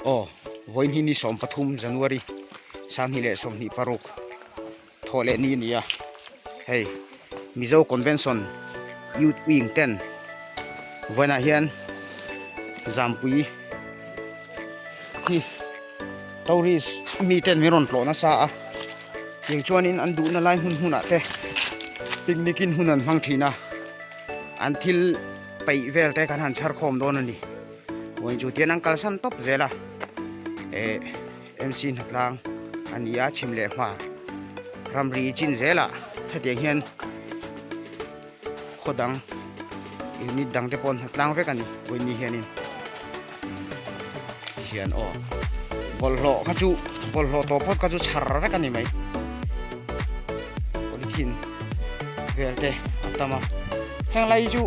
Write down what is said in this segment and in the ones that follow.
Aw, vawiin hi ni 13 January 2026 thawh leh ni a ni a, hei Mizo Convention Youth Wing ten vawiinah hian Zampui hi tourist mi ten min rawn tlawh nasa a, tiang chuanin an duhna lai hmun hmunah te picnic in hun an hmang thin a, an thil peih vel te kan han chhar khawm dawn a ni. Vawiin chu tian an kalsan tawp zel a, eh MC hnatlang a ni a chhim leh hma ramri chin zelah hetiang hian khaw dang unit dang te pawh an hnatlang vek a ni vawiin ni hianin hian aw bawlhhlawh kha chu bawlhhlawh tawh phawt kha chu chhar vek a ni mai polythene vel te a tam a heng lai hi chu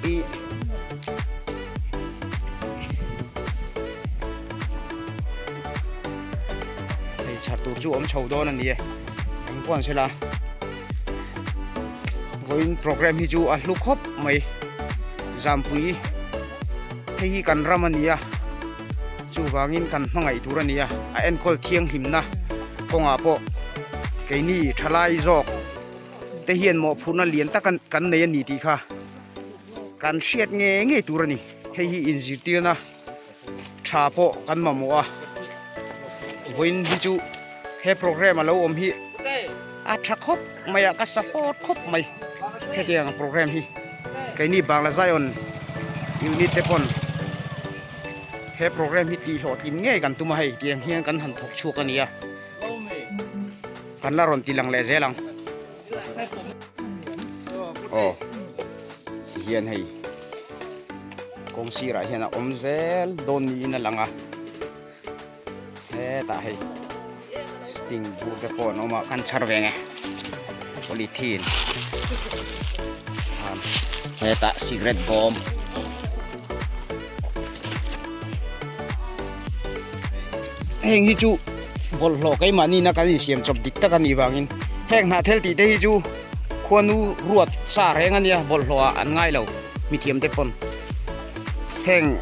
ih. Hei chhar tur chu awm chho dawn a ni e eng pawh an sela vawiin program hi chu a hlu khawp mai zampui hei hi kan ram a ni a chuvangin kan hmangaih tur a ni a a enkawl thianghlimna kawngah pawh keini thalai zawk te hian mawhphurhna lian tak kan nei a ni tih kha. Kan hriat nge ngei tur a ni. Hei hi inzirtirna tha pawh kan mamawh a. Vawiin hi chu he program a lo awm hi a tha khawp mai a, ka support khawp mai hetiang program hi. Keini Bangla Zion unit te pawn he program hi tihhlawhtlin ngei kan tum a hei tiang hian kan han thawk chhuak a ni a. Kan la rawn ti lang leh zel ang. Aw tihian hei kawng sirah hian a awm zel dawn niin a lang a hetah hei sting bur te pawh an awm a kan chhar ve nge polythene hetah cigarette bawm heng hi chu bawlhhlawh keimahni na kan insiam chawp dik tak a nih vangin heng hnah thel tih te hi chu khuanu ruat sa reng a nia bawlhhlawh ah an ngai lo mithiam te pawn heng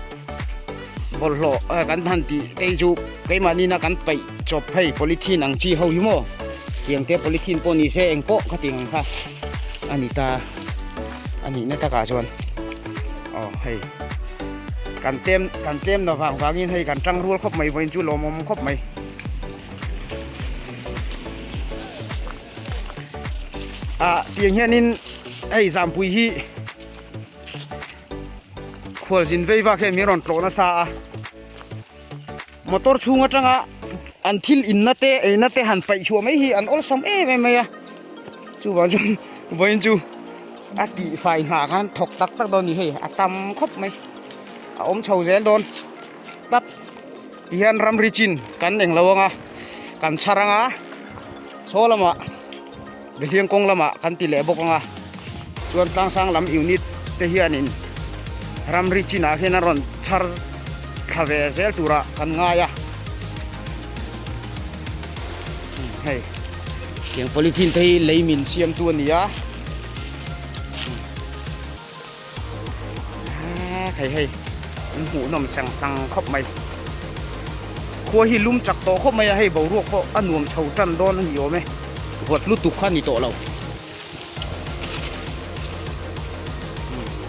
bawlhhlawh kan han tih te hi chu keimahni na kan paih chawp hei polythene ang chi ho hi maw tiang te polythene pawh ni se eng pawh khatiang ang kha a ni ta a nihna takah chuan aw hei kan tlem kan tlem na vang vangin hei kan tang rual khawp mai vawiin chu lawmawm khawp mai ah tiang hianin hei zampui hi khualzin vei vak hian min rawn tlawh nasa a. Motor chhung atanga an thil inna te eina te han paih chhuah mai hi an awlsam em em mai a chuvang chuan vawiin chu a tih fai hna khan thawk tak tak dawn a ni hei a tam khawp mai a awm chho zel dawn tlat tihian ramri chin kan englo anga kan chhar anga saw lamah Behliang kawng lamah kan ti leh bawk ang a, chuan tlangsang lam unit te hianin ramri chinah hian an rawn chhar thla ve zel turah kan ngai a, hei tiang polythene te hi lei min siamtu a ni a, hei hei an hmuhnawm sang sang khawp mai khua hi lum chak tawh khawp mai a hei boruak pawh a nuam chho tan dawn a ni awm e vawt lutuk kha a ni tawh lo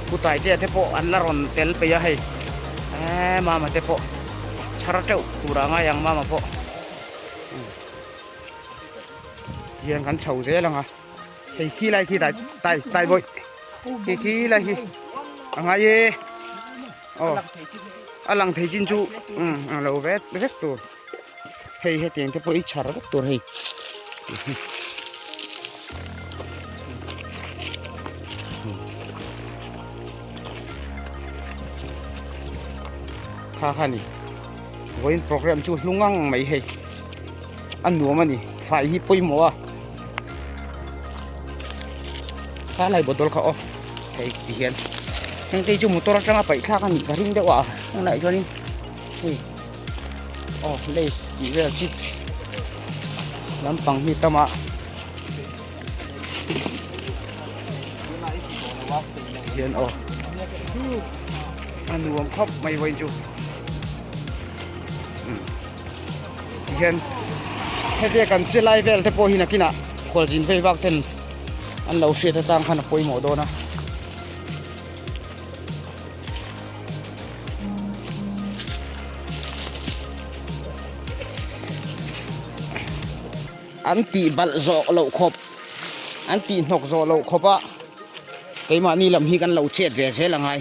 pu taitea te pawh an la rawn tel peih a hei eee mama te pawh chhar teuh tur a ngai ang mama pawh hian kan chho zel ang a. Hei khi lai khi tai tai tai bawih khi khi lai khi a ngai e aw a lang thei chin chu um a lo vek vek tur hei hetiang te pawh hi chhar vek tur hei kha kha ni vawiin program chu hlung ang mai hei a nuam a ni fai hi pawimawh a. Kha lai bottle kha aw hei ti hian heng te hi chu motor atanga paih thlak a nih ka ring deuh a tunah chuanin hei aw lays tih vel chips lampang hi tam a hian aw a nuam khawp mai vawiin chu. Tihian hetia kan che lai vel te pawh hi nakinah khualzin vei vak ten an lo hriat atang khan a pawimawh dawn a. An tih balh zawh loh khawp, an tih hnawk zawh loh khawp a keimahni lam hi kan lo chet ve zel angai.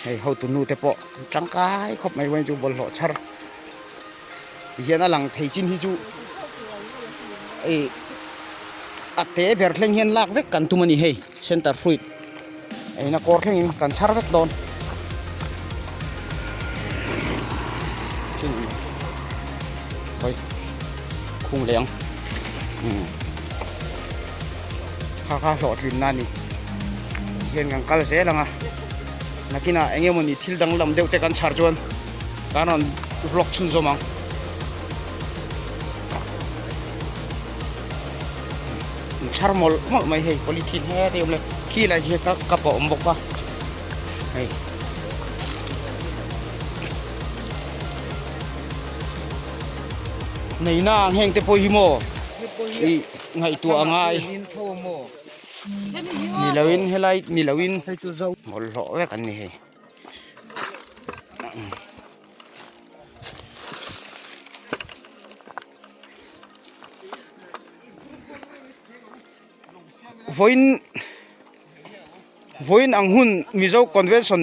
Hei hotu nu te pawh an tangkai khawp mai uain chu bawlhhlawh chhar ti hian a lang thei chin hi chu ih a te ber thleng hian lak vek kan tum a ni hei center fruit eina kawr thlengin kan chhar vek dawn. Khung leh ang kha kha hlawhtlin na a ni hian kan kal zel ang a nakinah eng emawni thil danglam deuh te kan chhar chuan kan rawn vlog chhunzawm ang. In chhar mawlh mawlh mai hei polythene he te awm le khi lai hi ka cup a awm bawk a hei. Neina ang heng te pawh hi maw ih ngaihtuah a ngai ni loin helai ni loin bawlhhlawh vek an ni hei. Vawiin vawiin ang hun Mizo Convention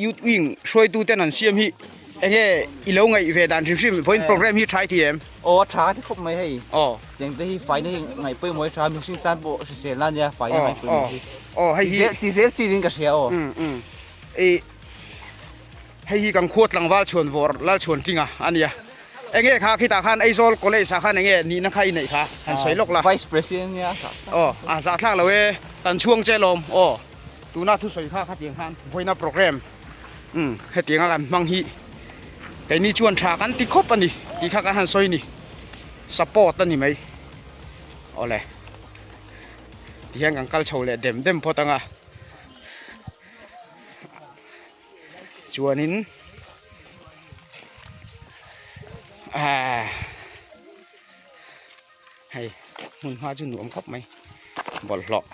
Youth Wing hruaitu ten an siam hi enge i lo ngaih ve dan hrim hrim vawiin program hi tha i ti em? Aw a tha ti khawp mai hei. Aw. Tiang te hi faina hi ngaih pawimawh hi tha mihring tan pawh hrisel na nia faina ngaih pawimawh hi. Aw hei hi. Ti zel chi ding ka hria aw. Um um i hei hi kan khua tlangval chhuan vawr Lalchhuan Tlinga a nia. Enge kha khitah khan Aizawl College ah khan enge nihna kha i neih kha han sawi lawk la. Vice President nia. Aw a zahthlak lo e kan chhuang che lawm aw. Tuna thusawi kha khatiang khan vawiina program umm hetianga kan hmang hi keini chuan tha kan ti khawp a ni tih kha kan han sawi ni support a ni mai awle tihian kan kal chho leh dem dem phawt ang a chuanin ahh hei hmun hma chu nuam khawp mai bawlhhlawh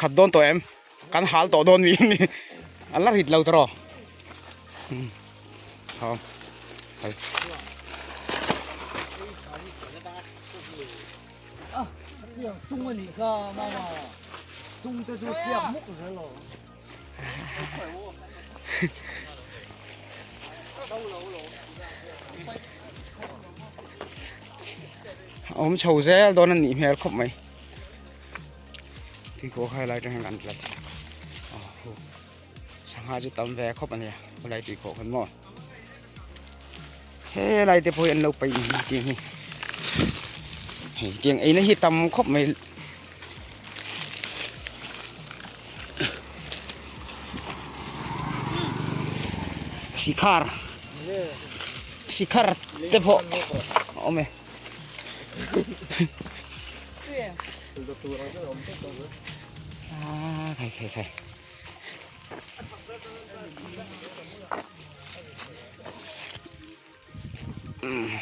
khat dawn tawh em kan hal tawh dawn mi ni a la rit lo tawh rawh hei A awm chho zel dawn a nih hmel khawp mai tuikawh khai lai atang hian kan tla sangha chu tam ve khawp a nia khawlai tuikawh khan maw helai te pawh hi an lo paih ni tiang hi hei tiang eina hi tam khawp mai. Sikhar sikhar te pawh a awm e ah khai khai khai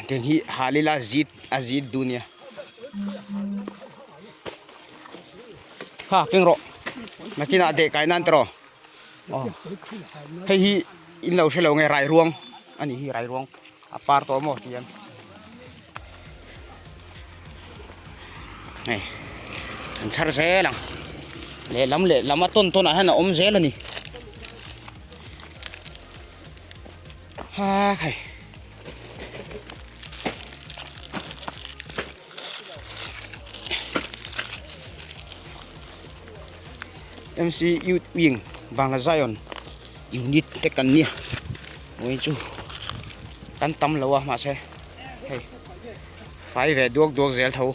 tiang hi halila zit a zit duh nia ha keng rawh nakinah deh kai nan tawh aw hei hi in lo hre lo nge rai ruang a nih hi rai ruang a par tawh maw ti hian hei an chhar zel ang lehlam lehlam a tawn tawn ah hian a awm zel a ni. Ha khai. MC Youth Wing Bangla Zion unit te kan nia ui chu kan tam lo a mahse hei fai ve duak duak zel tho.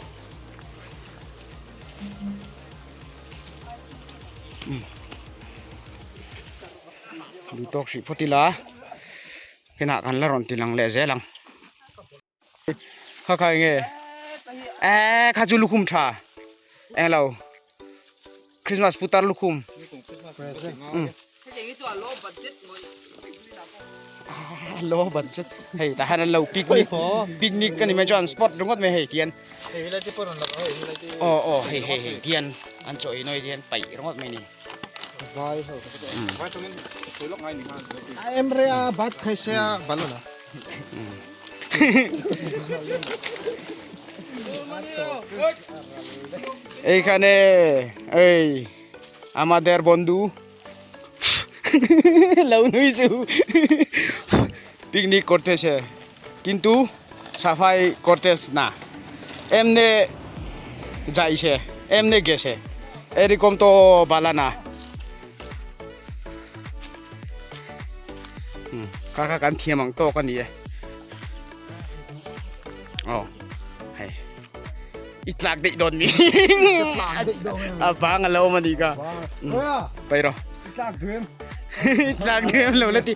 Duh tawk hrih phawt ila kinah kan la rawn ti lang leh zel ang kha kha enge eh kha chu lukhum tha englo christmas putar lukhum. Low budget hei tah hian an lo picnic picnic ka ni mai chuan spot ringawt mai hei tian aw aw hei hei hei tian an chaw ei nawi tian paih ringawt mai ni এইখানে এই আমাদের বন্ধু লাউনুইছু picnic করতেছে কিন্তু সাফাই করতেছ না এমনে যাইছে এমনে গেছে এরকম তো বালা না kha kha kan thiam ang tawk a ni e aw hei i tlak daih dawn mi a vang a lo awm a ni ka pai rawh i tlak duh em i tlak duh em lo la ti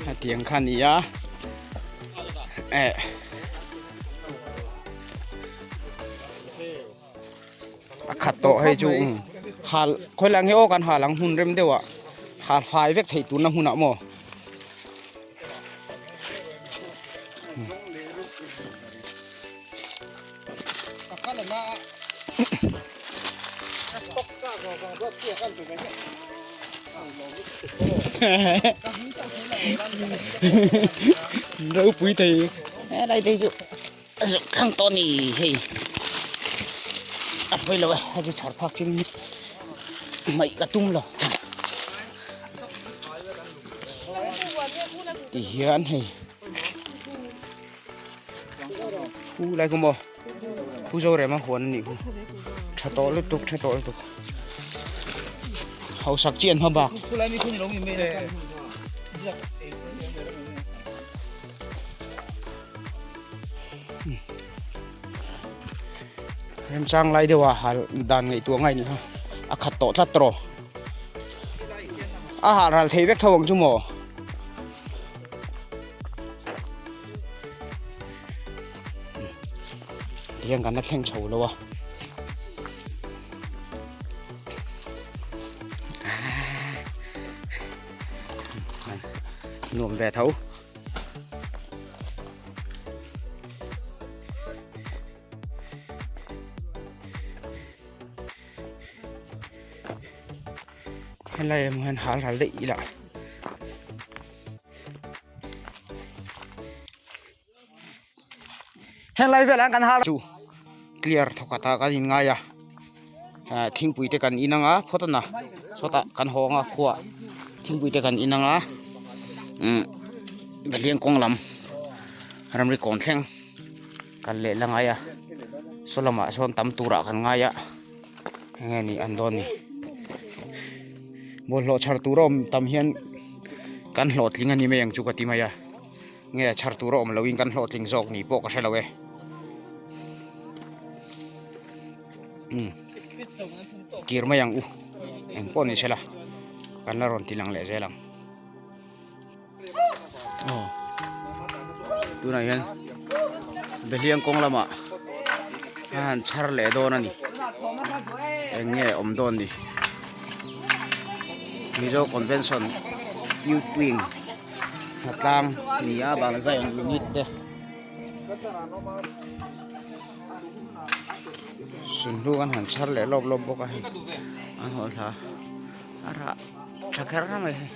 hetiang kha a ni a eh. A khat tawh hei chu hal khawi lang hi aw kan hal ang hmun rem deuh ah hal fai vek theih turna hmunah maw. Ropui thei helai te hi chu. A zuk thlang tawh a ni hei a pawi lo e a zu chhar phak chin hmaih ka tum lo ti hian hei thu lai khu maw thu zo rem a huan a nih khu tha tawh lutuk tha tawh lutuk hausak chi an hma bak. Remchang lai deuh a hal dan ngaihtuah ngai ni kha a khat tawh tlat tawh a hal ral thei vek tho ang chu maw tihian kan la thleng chho lo a. Nuam ve tho. Helai ah hian hal ral daih ila. Helai velah hian kan hal chu clear thawkhat ah kan in ngai a thingpui te kan in anga phawt a na sawtah kan haw anga khuaah thingpui te kan in anga umm Behliang kawng lam ramri kawn thleng kal leh la ngai a saw lamah sawn tam turah kan ngai a enge ni an dawn ni bawlhhlawh chhar tur a awm tam hian kan hlawhtling a ni mai ang chu ka ti mai a. Nge chhar tur a awm loin kan hlawhtling zawk ni pawh ka hre lo e. Umm kir mai ang u eng pawh ni sela kan la rawn ti lang leh zel ang. Aw tunah hian Behliang kawng lamah a han chhar leh dawn a ni eng nge awm dawn ni Mizo Convention Youth Wing. Hnatlang ni a bang zai ang unit te sunhlu an han chhar leh lawp lawp bawk a hei an haw thla a rah tha kher mai hei.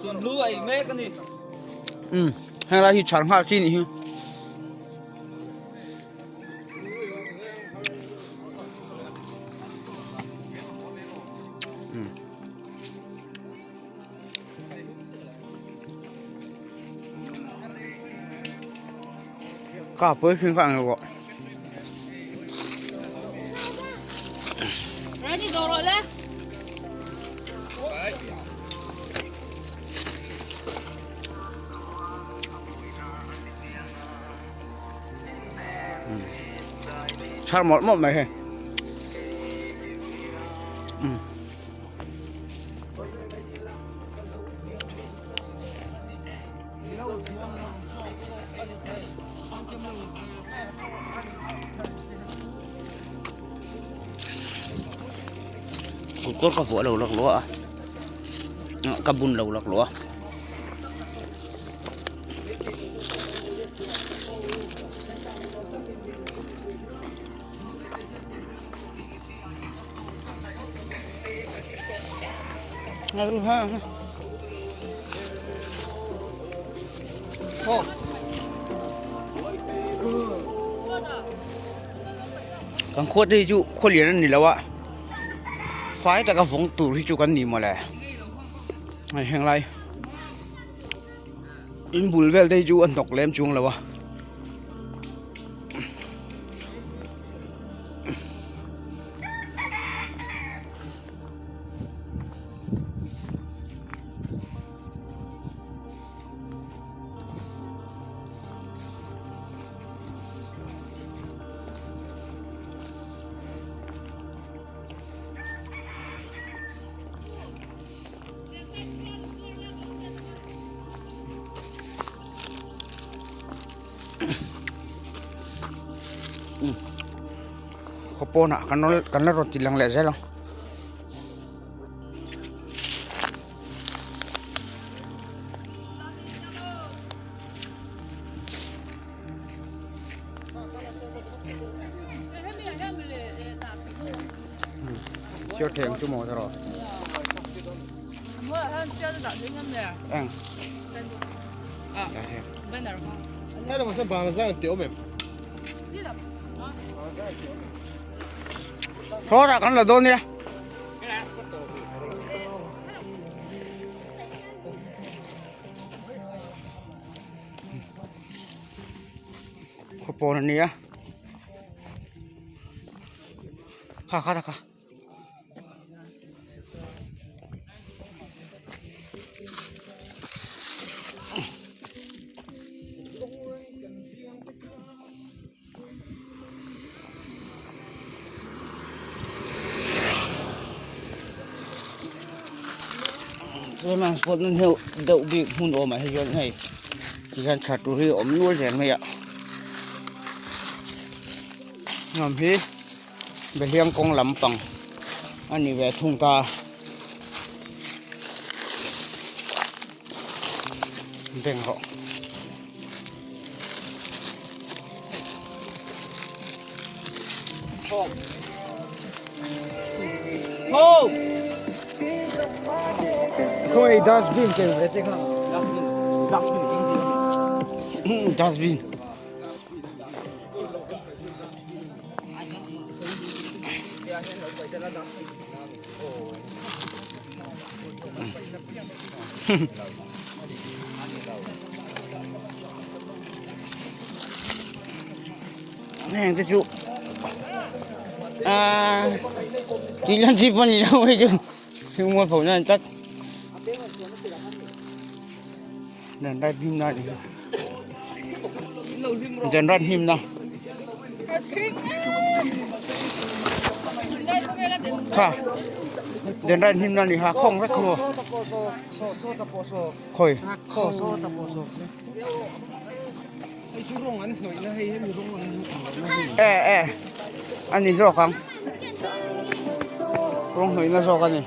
Sunhlu a ei mek a ni. Um heng lai hi chhar nghal chi nih hi. Um. Ka pui khin ka ang lo. Ready do rồi le. Chhar mawlh mawlh mai hei. Um. Kut kawr ka vuah lo lak lua a ka bun lo lak lua. Kan khua te hi chu khaw lian a ni lo a fai taka vawng tur hi chu kan ni mawle hei heng lai in bul vel te hi chu a hnawk lem chuang lo a. Khaw pawnah kan rawn kan la rawn ti lang leh zel ang. Siar theng chu maw tawh eng Sawtah kan la dawn nia. Khaw pawn a nia kha kha kha. Tlem ang spot nan heuh deuh bik hmun awmah hi chuan hei tihian tha tur hi a awm nual zel mai a hnam hi Behliang kawng lampang a ni ve thung ta beng rawh. Khawi dustbin ke ve te kha dustbin dustbin Heng te chu ah tih lan chi pawh a ni lo hei chu thil mualpho na a ni tlat dan rat hnim na a ni dan rat hnim na kha dan rat hnim na a ni ha khawng vek khaw khawi. E e a ni zawk ang rawng hnawihna zawk a ni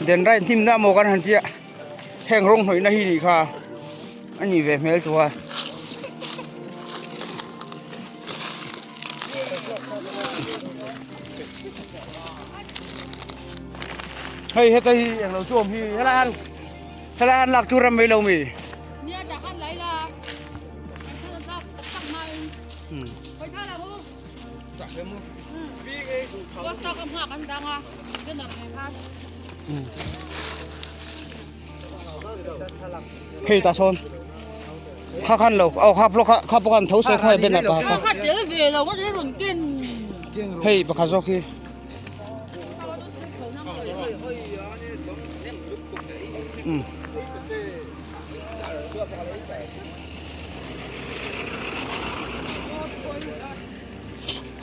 den rai hnimna maw kan han tia heng rawng hnawihna hi nih kha a nih ve hmel tawh a. Hei heta hi englo chu awm hi helai an Helai an lak tur ram mai lo mi. Nia ta khan lai la. Kan tak tak mai. Khoi tha la mu. Ta he mu. Posta ka hma kan danga. Kan nak nei khan. Hei ta sawn. Kha khan lo oh kha pawh kha kha pawh khan tho se khawi ben a pa kha. Kha tel ve lo ka run ken. Hei pakhat zawk hi.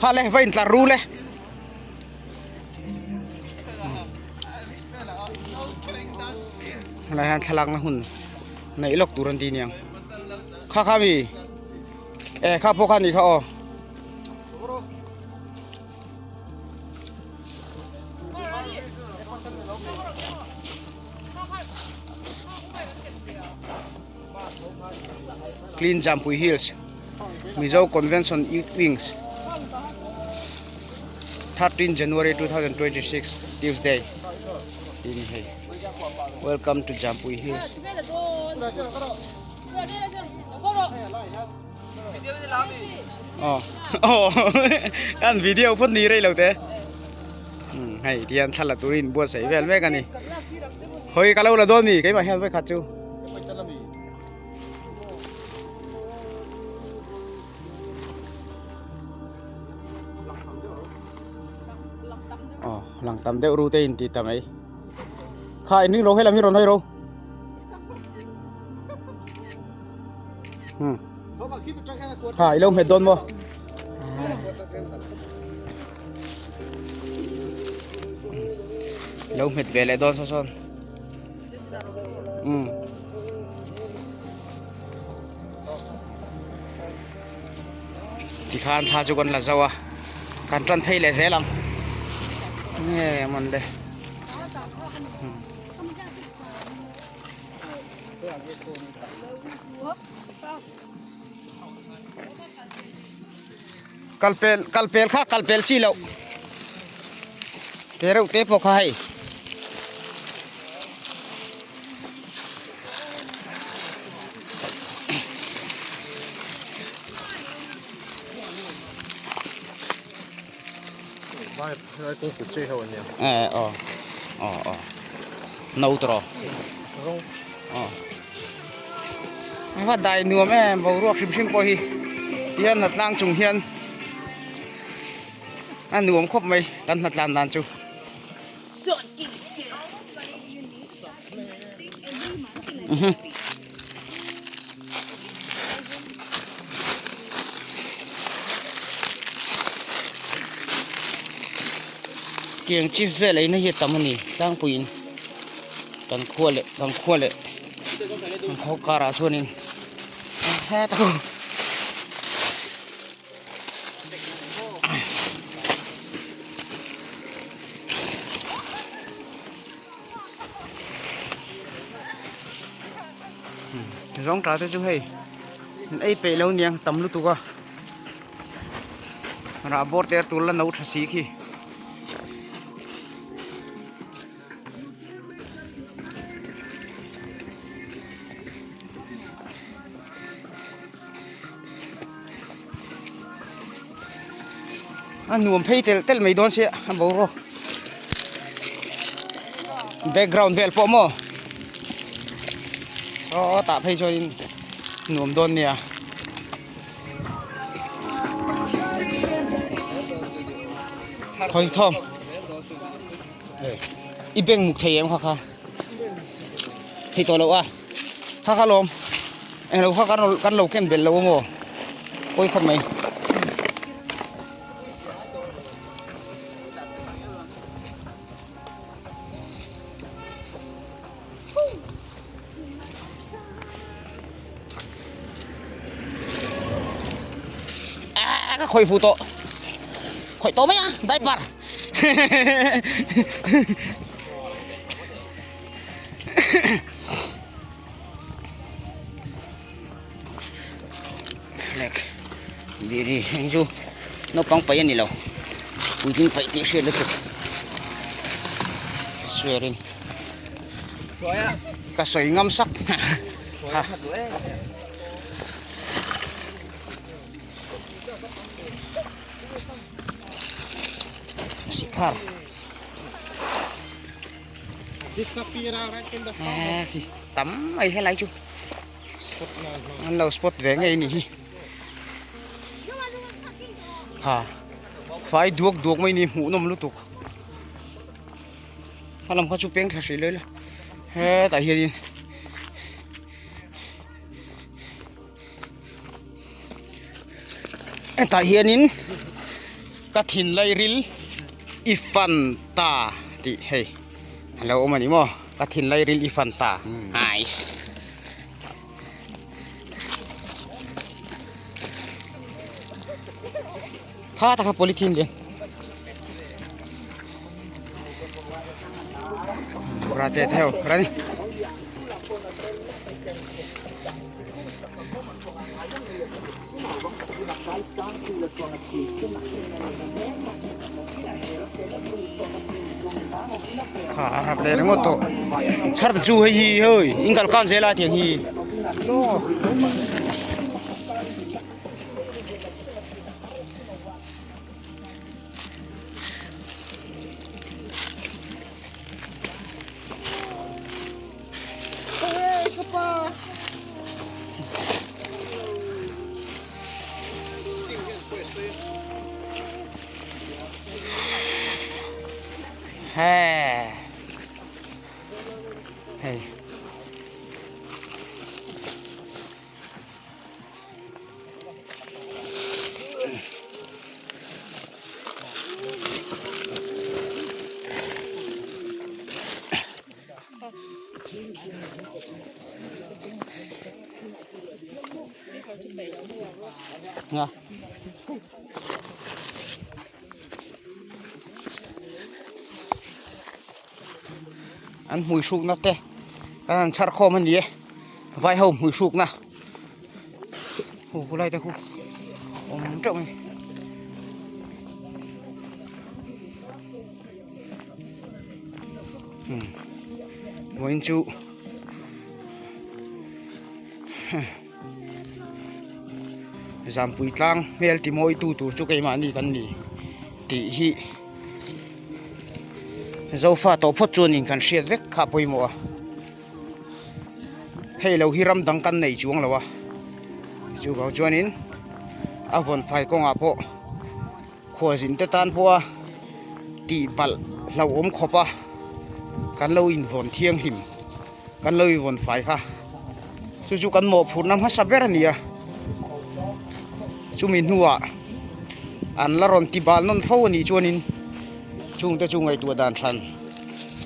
Kha le va intlar ru le. Helai hian thlalakna hun neih lawk tur an ti aniang. Kha kha mi e kha pawh kha ni kha aw. Clean Jampui Hills Mizo Convention Youth Wings 13 January 2026 Tuesday tin hei Welcome to Jampui Hills Aw aw kan video phawt ni rei lo te hei tihian thla la turin buatsaih vel mek a ni hawi ka lo la dawn mi keimah hian vawikhat chu. Aw lang tam deuh ru te in ti ta mai kha in ring lo helam hi rawn hawi ro. Ha i lo hmet dawn maw? Lo hmet ve leh dawn saw sawn. Um. Tikhan thla chu kan la zo a. Kan tan phei leh zel ang. Nge man le. Kalpel kalpel kha kalpel chi loh te reuh te pawh kha hei. Eh aw aw aw no tawh aw va dai nuam em boruak hrim hrim pawh hi tihian hnatlang chung hian a nuam khawp mai kan hnatlan dan chu. Tiang chips vel eina hi a tam a ni tlangpuiin kan khua leh kan khua leh kan khaw karah chuanin heta Zawng ta te chu hei an ei peih lo niang tam lutuk a rah bawr te a tul la no tha si khi. A nuam phei telh telh mai dawn sia a boruak background vel pawh maw saw tah phei chuanin nuam dawn nia. Khawi thawm i bank muk thei em kha kha thei tawh loh a kha kha lawm englo kha kan kan lo ken belh lo amaw pawi khawp mai. À, ka khawih fuh tawh khawih tawh mai a diaper lek biri heng chu naupang paih a ni lo puitling paih tih hriat lutuk swearin ka sawi ngam sak ha. Sikhar tam mai helai chu an lo spot ve ngei a nih hi ha fai duak duak mai a ni hmuh nawm lutuk a lam kha chu peng thla hrih laila hetah hianin. Hetah hianin. Ka thinlai ril i fan ta tih hei a lo awm a ni maw ka thinlai ril i fan ta nice. Kha taka polythene lian ra che theo ra ni. Kha a rap leh ringawt tawh chhar chu hei hi hei in kal kan zel a tiang hi. He hei Nga. An hmui hrukna te kan han chhar khawm a ni e vai ho hmui hrukna hu khulai te khu awm teuh mai. Vawiin chu Zampui tlang hmel ti mawi tu tur chu keimahni kan ni tih hi Zofa tawh phawt chuanin kan hriat vek kha a pawimawh a hei lo hi ram dang kan nei chuang lo a chuvang chuanin a vawn fai kawngah pawh. Khualzin te tan pawha tih palh hlauhawm khawp a kan lo invawn thianghlim kan lo invawn fai kha chu chu kan mawhphurhna hmasa ber a ni a chumi hnuah an la rawn ti bal nawn fo a nih chuanin chungte chu ngaihtuah dan hran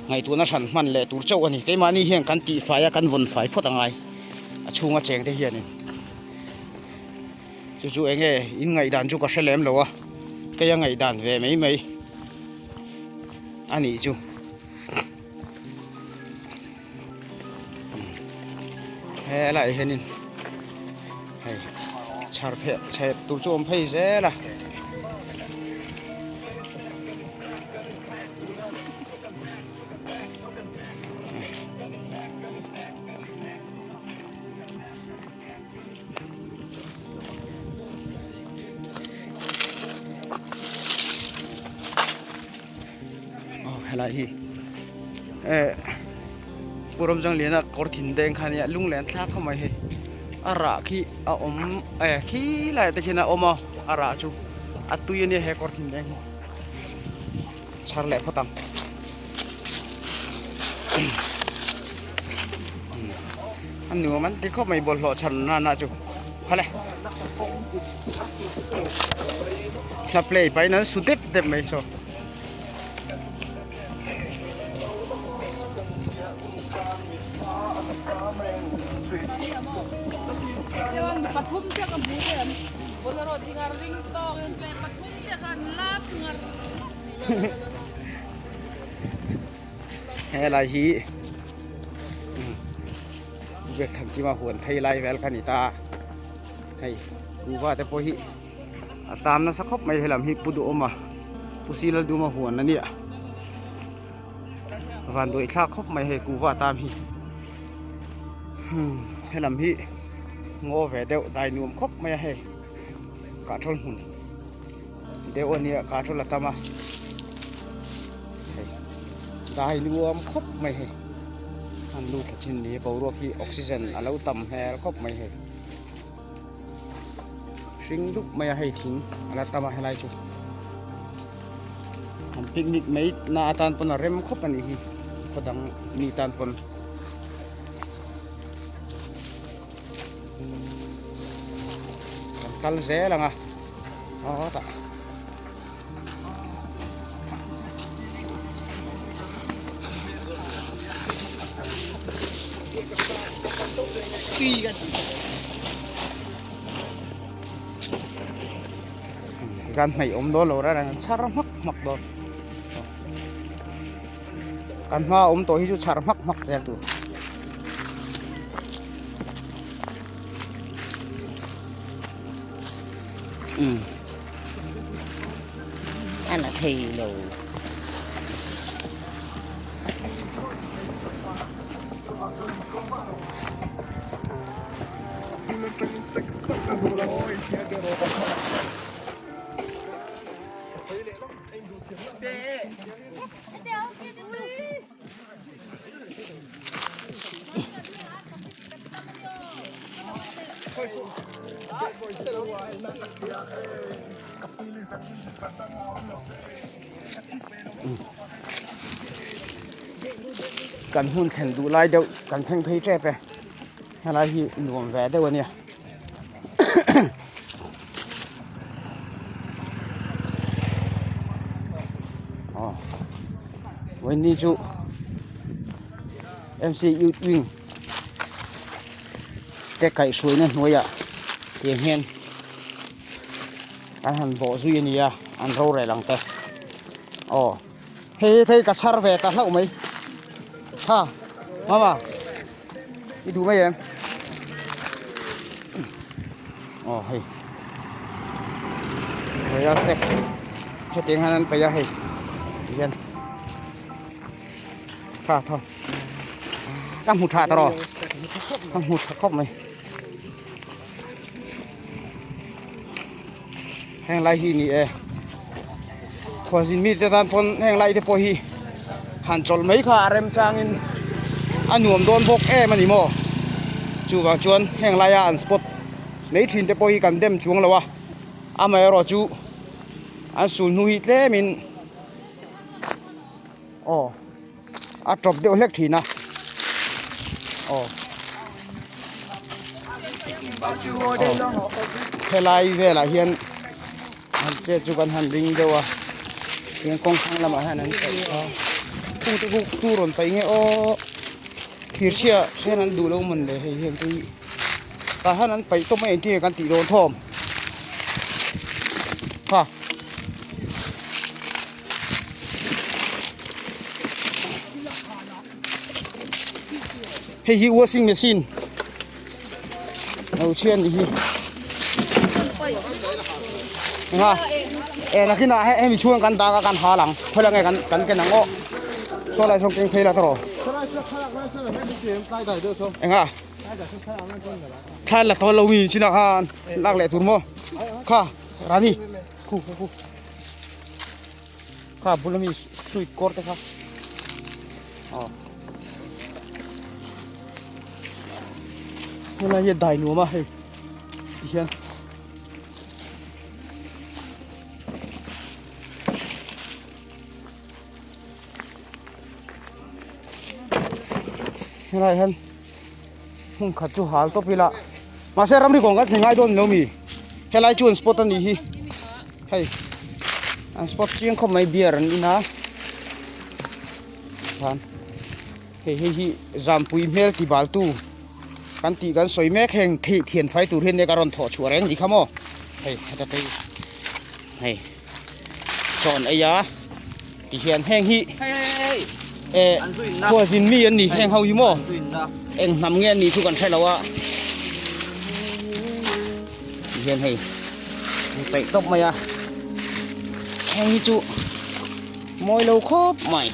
ngaihtuahna hran hman leh tur chauh a ni keimahni hian kan tih fai a kan vawn fai phawt a ngai a chhunga cheng te hianin. Chu chu enge in ngaihdan chu ka hre lem lo a kei a ngaihdan ve mai mai a nih chu helaiah hianin hei chhar pheh chhep tur chu a awm phei zel a. Aw helai hi eh Pu Ramzangliana kawr thin deng kha nia lung len thlak kha mai hei a rah khi a awm eh khi laiah te khian a awm a a rah chu a tui ania he kawr thin deng hi chhar leh phawt ang. A nuam an ti khawp mai bawlhhlawh chhan nana chu khawle hla play pahin an su dep dep mai saw. Helai hi biak tham kima huan phei lai vel kha ni ta hei kuhva te pawh hi a tam nasa khawp mai helam hi pu duhawma pu silalduma huan a nia vanduai thlak khawp mai hei kuhva tam hi helam hi ngaw ve deuh dai nuam khawp mai a hei kahṭawl hmun. Deuh a nia kaṭawl a tam a hei dai nuam khawp mai hei an lut thla thin ni boruak hi oxygen a lo tam hmel khawp mai hei hring dup mai a hei thing a la tam a helai chu an picnic mai na atan pawn a rem khawp a nih hi khaw dang mi tan pawn. Kan kal zel ang a aw tah. Kan hnaih awm dawn lo reng reng chhar hmak hmak dawn. Kan hma awm tawh hi chu chhar hmak hmak zel tur. Um. A la thei lo. Kan hun thlen duh lai deuh kan thleng phei tep e helai hi nuam ve deuh a nia. Aw vawiin chu M_C youth wing te kaihhruaina hnuaiah tiang hian an han bawh zui a ni a an rorel ang te aw hei hi thei ka chhar ve ta hlauh mai ha mama i duh mai em aw hei royal stag hetiang hian an paih a hei tihian tha tho ka hmu tha ta rawh ka hmu tha khawp mai heng lai hi ni e khuazin mite tan pawn heng lai te pawh hi han chawlh mai kha a remchangin a nuam dawn bawk em a ni maw chuvang chuan heng laia an spot mai thin te pawh hi kan dem chuang lo a amaherawh chu an sul hnu hi tlemin aw a tawp deuh hlek thin a aw helai velah hian an chet chu kan han ring deuh a tiang kawng thlang lamah hian an paih a hung te khu tu rawn paih nge aw thir chhia hian an duh lo mawn le hei hian te hi tah hian an paih tawp mai engtin nge kan tih dawn thawm ha. Hei hi washing machine lo chhian ni hi nga e nakina he hemi chhuang kan dak a kan hal ang khawi la nge kan kan ken ang aw saw lai sawng keng phei la tawh enga thla la tawh lo mi chinah khan lak leh tur maw kha rani Khu khu khu. Kha bul ami sweet kawr te kha. Aw. Helai hi dai nuam a hei. Ti hian. Helai hian hmun khat chu hal tawp ila mahse ramri kawng kan thleng ngai dawn lo mi helai chu an spot a nih hi hei an spot chiang khawp mai beer an in a khan hei hei hi zampui hmel ti bal tu kan tih kan sawi mek heng thei thian fai tur hian nia ka rawn thawh chhuah reng ni kha maw hei heta te hei chawn ei a ti hian heng hi eh khuazin mi an ni heng ho hi maw eng hnam nge an nih chu kan hre lo a ti hian hei an peih tawp mai a heng hi chu mawi lo khawp mai.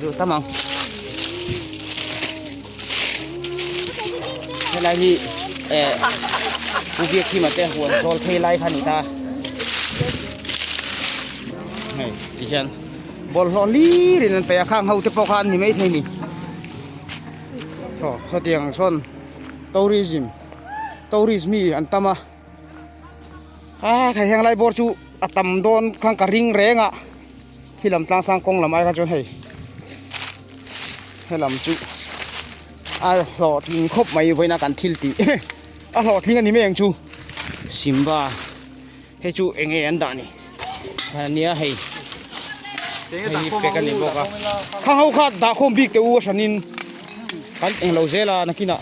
Chu tam ang helai hi eh pu biak hima te huan zawl phei lai kha a ni ta hei ti hian bawlhhlawh hlir in an paih a khang ho te pawh kha an ni maithei a ni saw sawtiang sawn tourism tourist mi an tam a a hei heng lai bawr chu a tam dawn khan ka ring reng a. Khi lam tlang sang kawng lam ai kha chuan hei helam chu a hlawhtling khawp mai vawiin a kan thil tih a hlawhtling a ni mai ang chu Simba hei chu eng nge an dah ni. Nia hei hei hi pack a ni bawk a khang ho kha dah khawm bik teh u a hranin kan eng lo zel a nakinah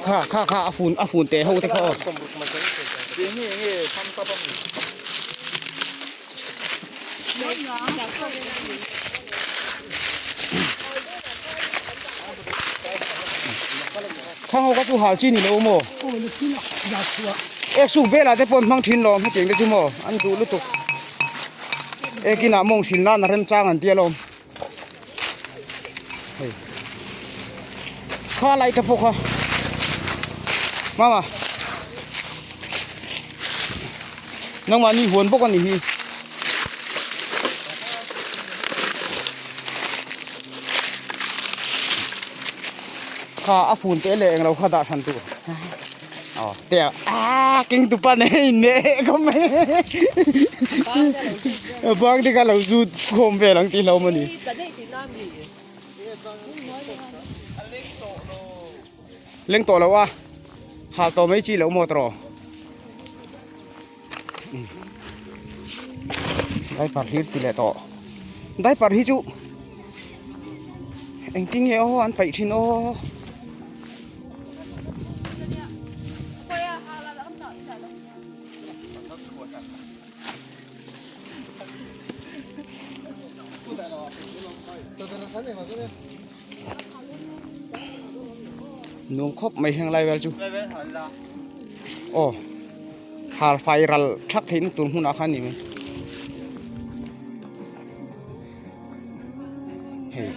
kha kha kha a fun a fun teh ho te kha aw. Khang ho kha chu hal chi ni lo maw? Ek suk velah te pawh an hmang thin lo hetiang te chu maw an duh lutuk. Ek inah mawng hrilh nan a remchang an ti alawm. Hei kha lai te pawh kha mama nangmahni huan bawk a nih hi. Kha a fun te leh englo kha dah hran tur aw te a keng tu pa nei ne ka mai bang te kha lo zut khawm vel ang tih hlauh a ni. Leng tawh lo a hal tawh mai chi loh maw tawh diaper hlir ti leh tawh diaper hi chu engtin nge aw an paih thin aw. Nuam khawp mai heng lai vel chu aw hal fai ral thak theihna tur hmunah khan ni mai hei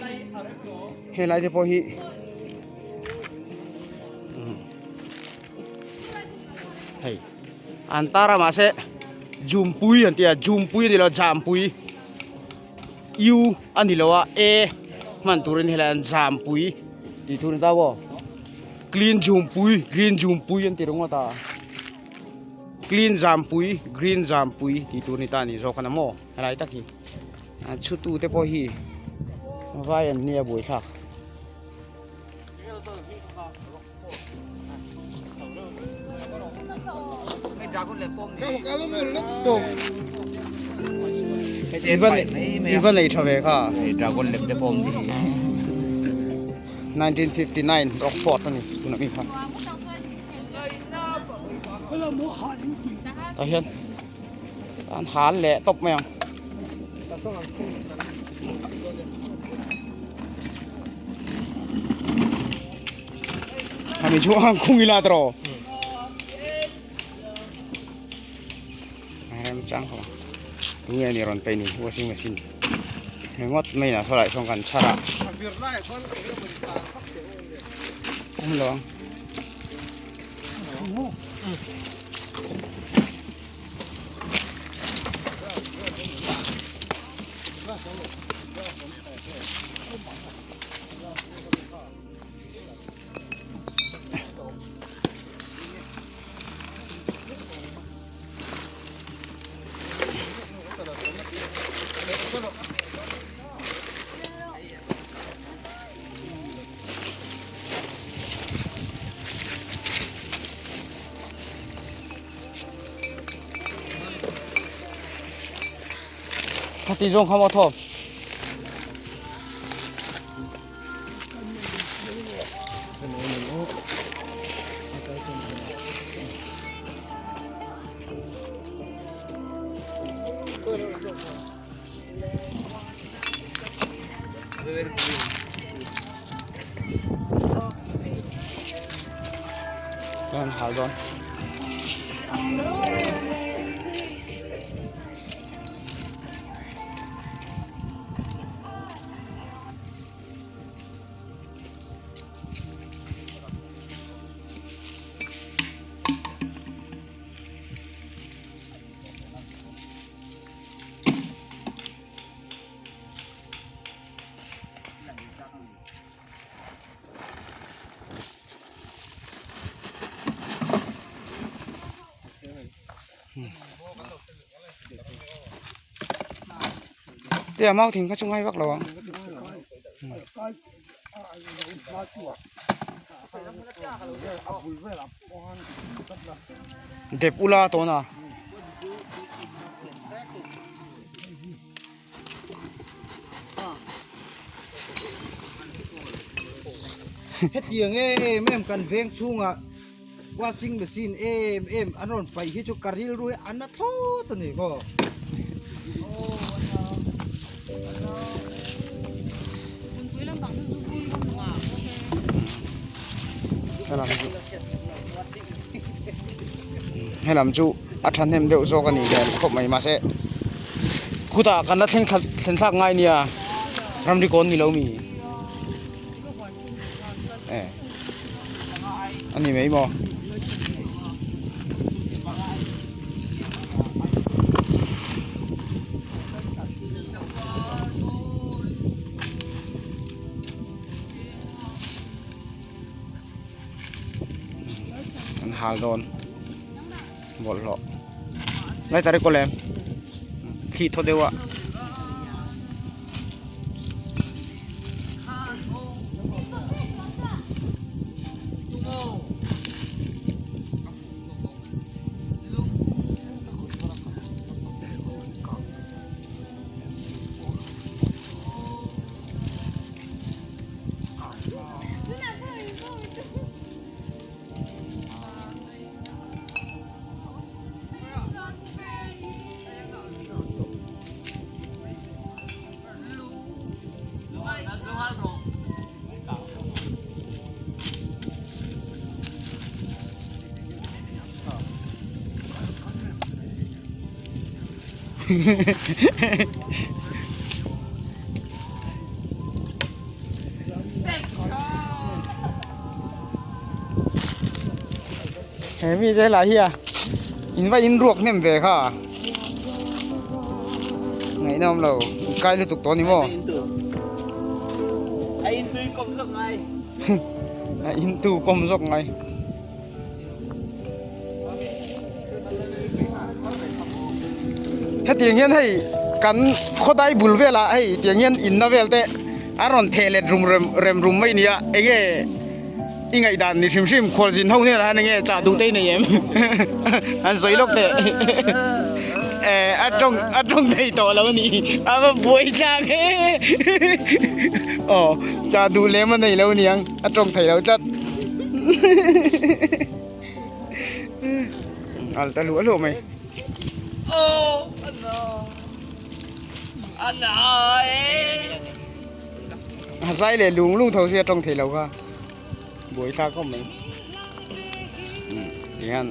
helai te pawh hi hei an tar a mahse jumpui an ti a jumpui a ni lo jampui. U a ni lo a A hman turin helai an zampui tih tur a ni ta maw clean jumpui green jumpui an ti ringawt a clean zampui green zampui tih tur a ni ta a ni zawk a ni maw helai tak hi a chhutu te pawh hi vai an nia buaithlak. I va nei tha ve kha. Dragon lem te pawh awm ni. 1959 Rockfort a ni tuna mi kha. Tah hian an hal leh tawp mai ang. Hami chu ang khung ila tro. Rem chang ho. Tunge ni ron pe ni washing machine. Ringawt mai na tholai song kan chhara. Awm lo ang. Khati zawng kha maw thawm. Kan hal dawn. Te a mau thing kha chu ngai vak lo ang. Dep ula tawna. Hetiang em em kan veng chhungah washing machine em em an rawn paih hi chu ka rilru hi a na thlawt a ni maw. Helam chu a thahnem deuh zawk a nih hmel khawp mai mahse khutah kan la thleng thla thlen thlak ngai nia ramri kawn ni lo mi e a ni mai maw. An hal dawn bawlhhlawh lai tar kaw lem thli thaw deuh a. He mi te lah hi a in va in ruak hnem ve kha ngaihnawm lo kai lutuk tawh ni maw a in tui kawm zawk ngai a in tu kawm zawk ngai. Hetiang hian hei kan khawdai bul velah hei tiang hian inna vel te a rawn theh let rum rem rem rum mai nia enge i ngaihdan ni hrim hrim khualzin ho hnenah hian enge chah duh te i nei em an sawi lawk teh eh a tawng a tawng thei tawh lo a ni a va buai thlak e aw chah duh lem a nei lo aniang a tawng thei lo tlat. Al ta luah luah mai. A zai leh lung lung tho sia tawng thei lo kha. Buai thlak khawp mai. Tihian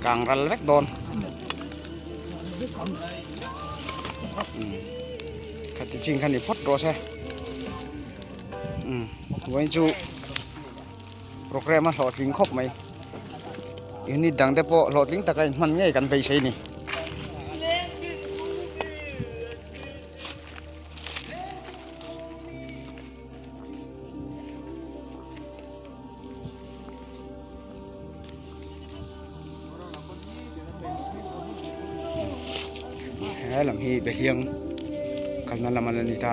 kang ral vek dawn. Khati chin kha ni phawt rawh se. Vawiin chu programme a hlawhtling khawp mai unit dang te pawh hlawhtling taka inhman ngei kan beisei a ni. He lam hi behliang kalna lam a la ni ta.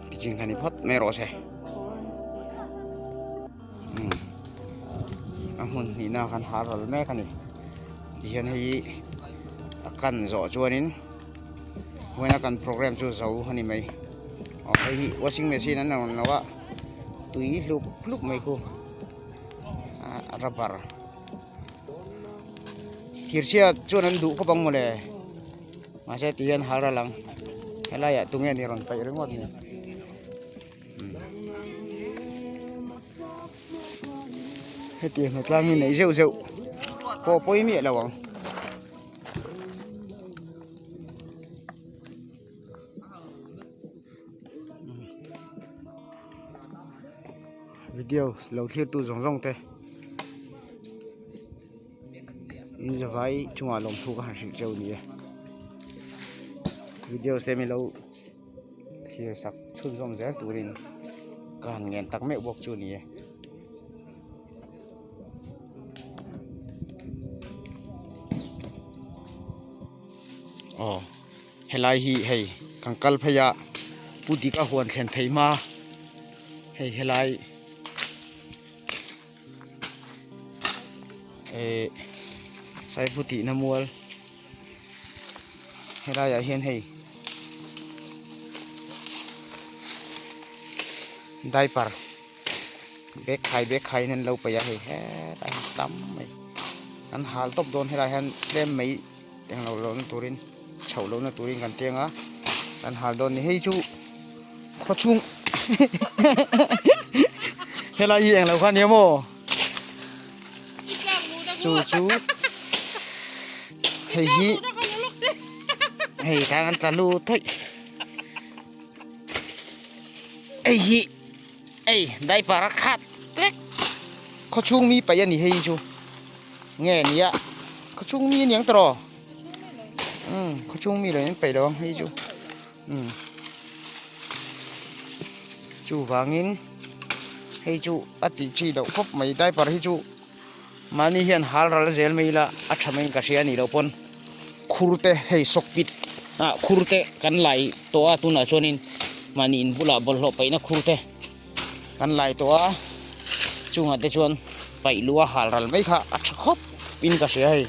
Tichhin kha ni phawt mai rawh se. A hmun hnihna kan har ral mek a ni. Tihian hei a kan zawh chuanin vawiina kan programme chu zo a ni mai. Aw hei hi washing machine an rawn lo a tui hlup hlup mai khu a rubber thirchhia chuan an duh khawp ang mawle mahse tihian har a lang helaiah tunge ni rawn paih ringawt ni. Hetiang hnatlang hi neih zeuh zeuh pawh pawi miah lo ang. Video lo thlir tu zawng zawng te in zavai chungah lawmthu ka han hrilh cheu ni e. Video te mi lo. Thlir sak chhunzawm zel turin ka han ngen tak meuh bawk chu a ni e. Aw helai hi hei kan kal phei a. Pu Dika huan thlen phei hma hei helai eh Saipu tihna mual helaiah hian hei diaper bag khai bag khaiin an lo paih a hei hetlai hi tam mai an hal tawp dawn helaiah hian tlem mai englo lohna turin chhoh lohna turin kan teng a kan hal dawn a ni hei chu khaw chhung helai hi englo kha nia maw chu chu hei hi hei khan an tla lut theih hei hi ei diaper a khat vek khaw chhung mi paih a ni hei chu. Nge nia khaw chhung mi aniang tawh umm khaw chhung mi lo in peih lo ang hei chu umm chuvangin hei chu a tih chi loh khawp mai diaper hi chu mahni hian hal ral zel mai ila a tha maiin ka hria a nih loh pawn khur te hei sawk pit ah khur te kan lai tawh a tunah chuanin mahni in bulah bawlhhlawh paihna khur te. Kan lai tawh a, chungah te chuan paih lu a hal ral mai kha a tha khawp in ka hria hei,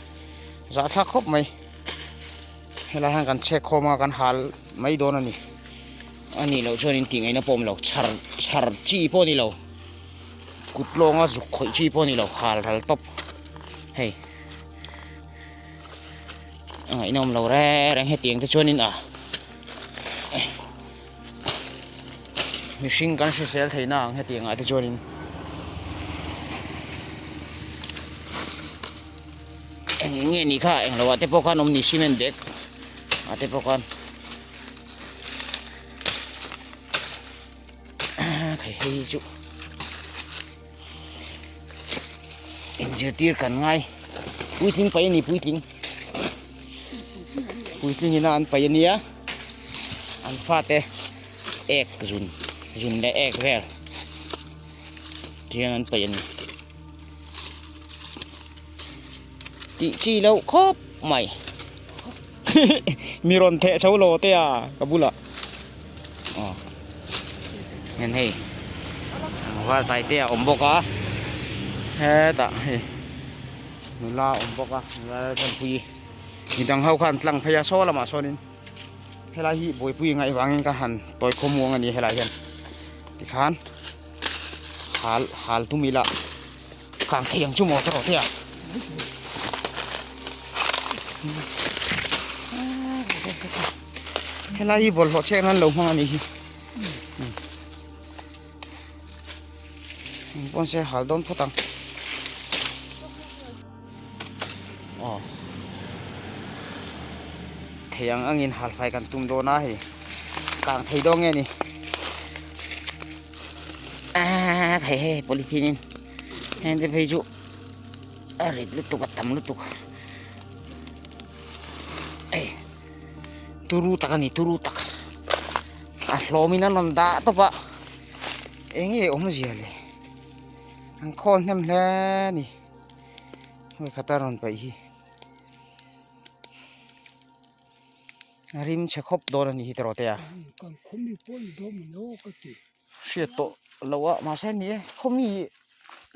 zahthlak khawp mai. Helai hian kan chhek khawm a kan hal mai dawn a ni, a nih loh chuan in tih ngaihna pawh a awm lo, chhar chhar chi pawh a ni lo, kut lawnga zuk khawih chi pawh a ni lo, hal ral tawp hei. A ngaihna awm lo reng reng hetiang te chuanin a. Mihring kan hrisel theihna ang hetiang ah te chuanin eng eng nge nih kha eng lo ah te pawh khan awm ni cement bag ah te pawh khan hei hei chu inzirtir kan ngai puitling paih a ni puitling puitling ina an paih a nia an fate ek zun zun leh ek vel tihian an paih a ni tih chi loh khawp mai mi rawn theh chho lo te a ka bulah aw hian hei val tai te a awm bawk a hetah hei nula a awm bawk a nula lalthanpuii midang ho khan tlang phei a saw lamah sawnin helai hi buaipui ngaih vangin ka han tawi khawmuang a ni helai hian tikhan hal hal tum ila. Kang thei ang chu maw tawh te a. Helai hi bawlhhlawh chek nan lo hmang a nih hi. Engpawn se hal dawn phawt ang. Aw. Thei ang angin hal fai kan tum dawn a hei. Kang thei dawn nge ni. Ah hei hei polythene in heng te phei chu a rit lutuk a tam lutuk ei turu tak a ni turu tak a hlawm in a rawn dah tawp a eng nge awmzia le an khawl hnem hle a ni vawikhat a rawn paih hi. A rim chhe khawp dawn a ni hi tiraw te a. Kan khawmi pawh ni dawn maw ni ka ti. Hriat tawh lo a mahse ni e khawmi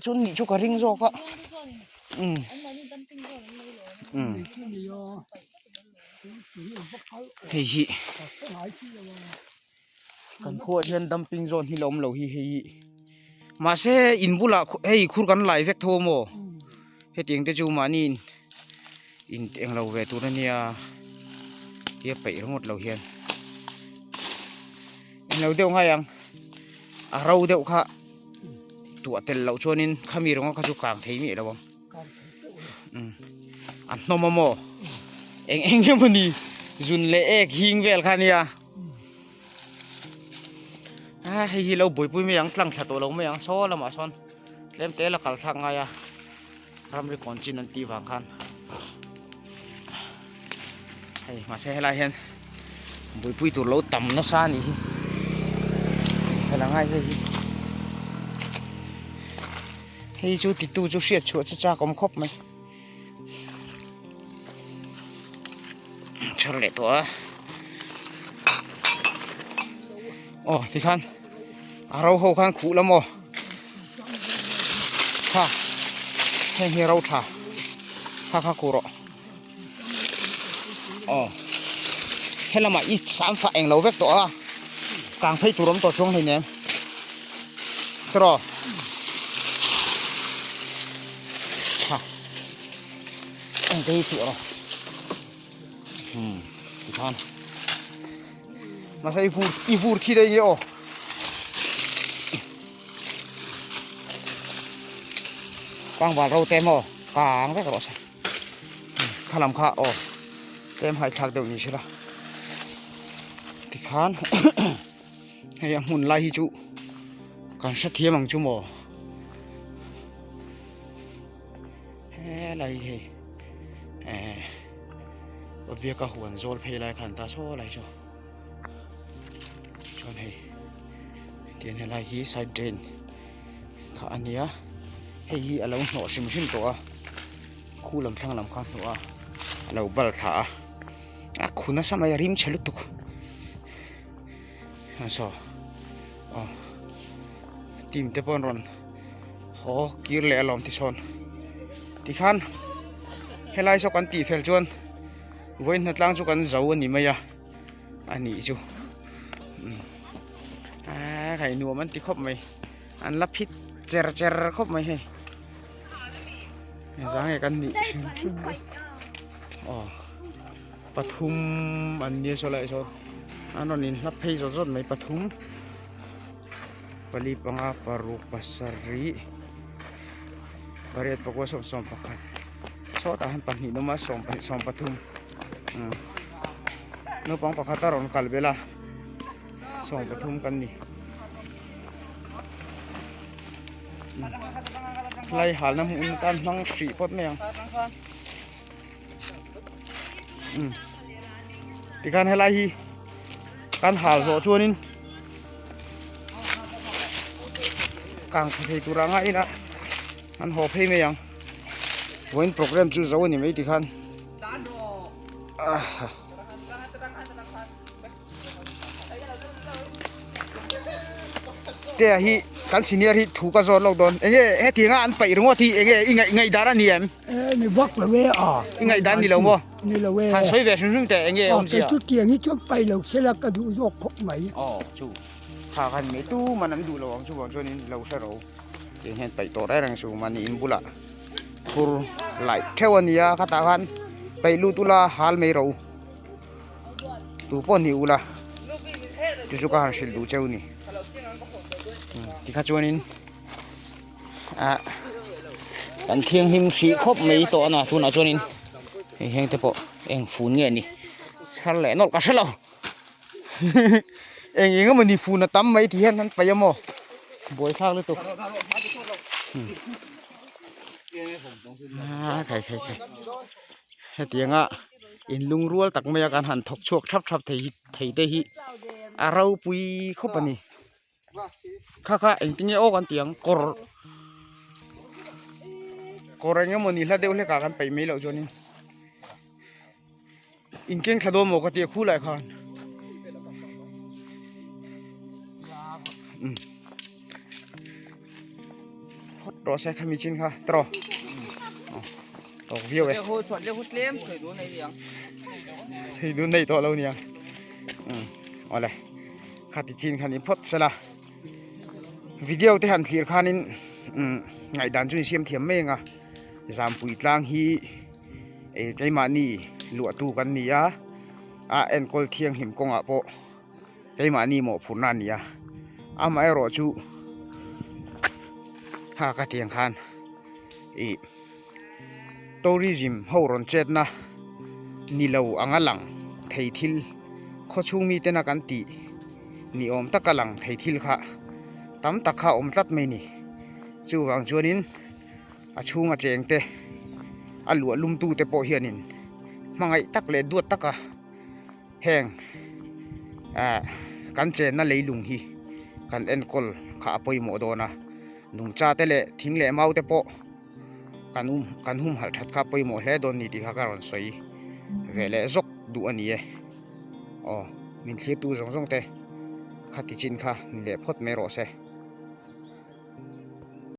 chu nih chu ka ring zawk a. Umm. Umm. Hei hi kan khuaah hian dumping zone hi la awm lo hi hei hi mahse in bulah hei khur kan lai vek tho a maw hetiang te chu mahni in in englo ve tur ania tia peih ringawt lo hian englo deuh ngai ang a ro deuh kha tuah tel loh chuanin khami ringawt kha chu kang thei miah lo ang. A hnawm a maw eng eng emaw ni zun leh ek hing vel kha ania a hei hi lo buaipui mai ang tlang thla tawh lo mai ang saw lamah sawn tlem te la kal thlak ngai a ramri kawn chin an tih vang khan hei mahse helai hian buaipui tur lo tam nasa a nih hi hela ngai hei hi. Hei chu titu chu hriat chhuah chu chak awm khawp mai. Thar leh tawh a. Aw tikhan a ro ho khan khuh la maw kha heng hi ro tha kha kha khuh rawh aw helamah i sam fah englo vek tawh a kang phei tur awm tawh chuang hleinem tiraw kha eng te hi chhuah rawh umm tikhan. Mahse i vur i vur thi daih nge aw. Kangval ro te maw kang vek rawh se. Kha lam kha aw tlem hai thlak deuh ni sela. Tikhan hei a hmun lai hi chu kan hrethiam ang chu maw. Helai hei eh biaka huan zawl phei lai khan ta saw lai chu chuan hei tian helai hi side drain kha a nia hei hi a lo hnawh hrim hrim tawh a khu lam thlang lam kha a hnawh a a lo bal thla a a khu nasa mai a rim chhe lutuk saw aw team te pawh an rawn haw kir leh alawm tisawn tikhan helai saw kan tih fel chuan vawiin hnatlang chu kan zo a ni mai a a nih chu aaa hei nuam an ti khawp mai an la phit cher cher khawp mai hei zang nge kan nih hrim hrim aw. Pathum an nia saw lai sawn an rawn inhlap phei zawt zawt mai pathum pali panga paruk pasarih pariat pakua sawm sawm pakhat sawtah hian pahnih an awm a sawm pahnih sawm pathum umm naupang pakhat a rawn kal belh a sawm pathum kan ni lai halna hmuh atan hmang hrih phawt mai ang. Tikhan helai hi kan hal zawh chuanin kang thla thei tur anga ina an haw phei mai ang vawiin program chu zo a ni mai tikhan ah. Te hi kan senior hi thu ka zawt lawk dawn enge hetianga an paih ringawt hi enge i ngaih ngaih dan a ni em? E ni vak lo e a. I ngaih dan ni lo maw? Ni lo e. Han sawi ve hrim hrim teh enge awmzia? Kei chu tiang hi chuan paih lo sela ka duh zawk khawp mai. Aw chu kha khan mai tu man an duh lo ang chuvang chuanin lo hre ro. Tiang hian paih tawh reng reng chu mahni in bulah phur laih theuh a nia khatah khan paih lut ula hal mai ro. Tu pawh ni ula chu chu ka han hrilh duh cheu ni tikha chuanin ah kan thianghlim hrih khawp mai tawh a na tunah chuanin hei heng te pawh eng fun nge ni chhar leh nawlh ka hre lo eng eng emawni fun a tam mai ti hian an paih a maw buaithlak lutuk ah khai khai khai hetianga in lungrual tak mai a kan han thawk chhuak thap thap thei hi thei te hi a ropui khawp a ni kha kha engtin nge aw kan tih ang kawr kawr eng emaw ni hla deuh hlek ah kan peih mai loh chuanin in keng thla dawn maw ka tia khulai khan um phawt rawh se khami chin kha tawh tawk viau e sei dun nei tawh lo niang um awle khati chin khan in phawt sela video te han thlir khanin um ngaihdan chu in siam thiam mai anga zampui tlang hi eh keimahni luahtu kan ni a a enkawl thianghlim kawngah pawh keimahni mawhphurhna a ni a amaherawh chu ha ka tiang khan ih tourism ho rawn chetna ni lo anga lang thei thil khawchhung mi tena kan tih ni awm taka lang thei thil kha tam tak kha a awm tlat mai a ni chuvang chuanin a chhunga cheng te a luah lum tu te pawh hianin hmangaih tak leh duat taka. Heng ah kan chenna leilung hi kan enkawl kha a pawimawh dawn a nungcha te leh thing leh mau te pawh kan um kan humhalh that kha a pawimawh hle dawn ni tih kha ka rawn sawi ve leh zawk duh a ni e aw min thlir tu zawng zawng te. Khati chin kha ni leh phawt mai rawh se.